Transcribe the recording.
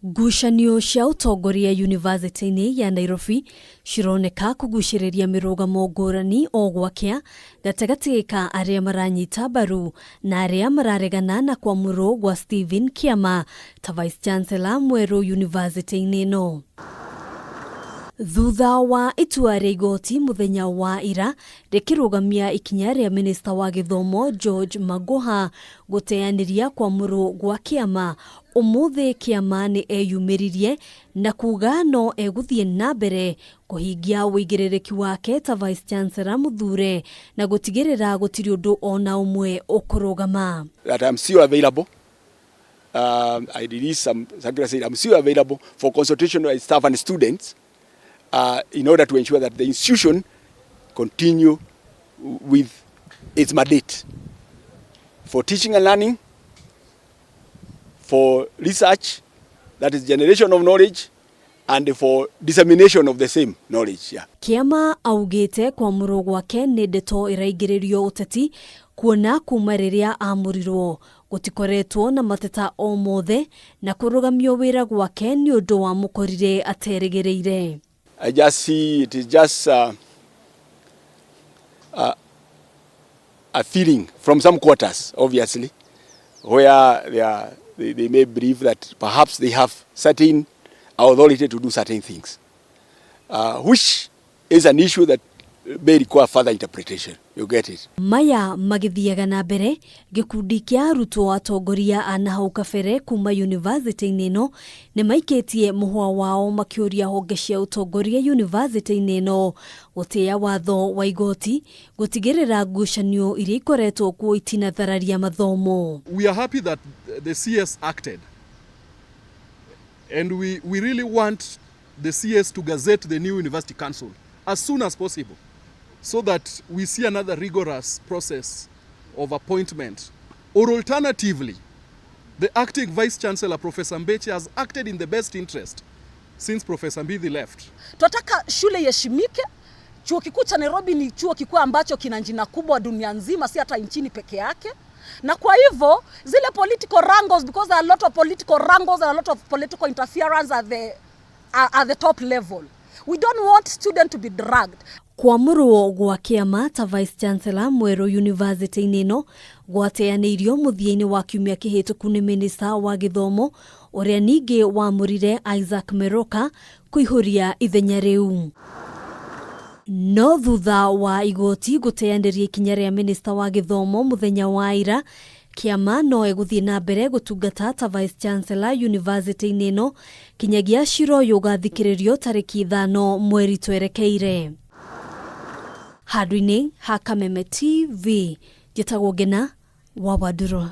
Ngucanio cia ũtongoria yunivasĩtĩ-inĩ ya Nairobi cironeka kũgucĩrĩria mĩrũgamo ngũrani o gwakĩa gatagatĩ ka arĩa maranyita mbaru na arĩa mararegana na kwamũrwo gwa Stephen Kĩama ta Vice Chancellor mwerũ yunivasĩtĩ-inĩ ĩno. Thutha wa itua rĩa igoti mũthenya wa ira rĩkĩrũgamia ikinya rĩa minista wa gĩthomo George Magoha gũteanĩria kwamũrwo gwa Kĩama, Ũmũthĩ Kĩama nĩ eyumĩririe na kuuga no egũthiĩ na mbere kũhingia ũigĩrĩrĩki wake ta Vice Chancellor mũthure na gũtigĩrĩra gũtirĩ ũndũ o na ũmwe ũkũrũgama. That I'm still available. I released some circular saying I'm still available for consultation by staff and students in order to ensure that the institution continue with its mandate for teaching and learning, for research, that is generation of knowledge, and for dissemination of the same knowledge. Yeah. Kĩama augĩte kwamũrwo gwake nĩ ndeto ĩraingĩrĩrio ũteti kuona kuma rĩrĩa amũrirwo gũtikoretwo na mateta o mothe na kũrũgamio wĩra gwake nĩ ũndũ wamũkorire aterĩgĩrĩire. I just see it is just a feeling from some quarters, obviously, where they may believe that perhaps they have certain authority to do certain things, which is an issue that may require further interpretation. You get it. Maya magĩthiaga na mbere, gĩkundi kĩa arutwo atongoria a nahau kabere kuma yunivasĩtĩ-inĩ ĩno nĩ maikĩtie mũhwa wao makĩũria honge cia ũtongoria yunivasĩtĩ-inĩ ĩno gũtĩĩa watho wa igoti gũtigĩrĩra ngucanio iria ikoretwo kuo itinathararia mathomo. We are happy that the CS acted, and we really want the CS to gazette the new University Council as soon as possible so that we see another rigorous process of appointment. Or alternatively, the acting Vice Chancellor, Professor Mbeche, has acted in the best interest since Professor Mbithi left. Tunataka shule iheshimike. Chuo Kikuu cha Nairobi ni chuo kikuu ambacho kina jina kubwa dunia nzima, si hata nchini peke yake. Na kwa hivyo zile political wrangles, because there are a lot of political wrangles and a lot of political interference at the top level. We don't want students to be dragged. Kwamũrwo gwa Kĩama ta Vice Chancellor mwerũ yunivasĩtĩ-inĩ ĩno gwateanĩirio mũthia-inĩ wa kiumia kĩhĩtũku nĩ minista wa gĩthomo ũrĩa ningĩ wamũrire Isaac Meroka kũihũria ithenya rĩu. No thutha wa igoti gũteanĩria ikinya rĩa minista wa gĩthomo mũthenya wa ira, Kĩama no egũthiĩ na mbere gũtungata ta Vice Chancellor yunivasĩtĩ-inĩ ĩno kinyagia cira ũyũ ũgathikĩrĩrio tarĩki 5 mweri twerekeire. Handũ-inĩ ha Kameme TV, njĩtagwo Ngena wa Wandũrũ.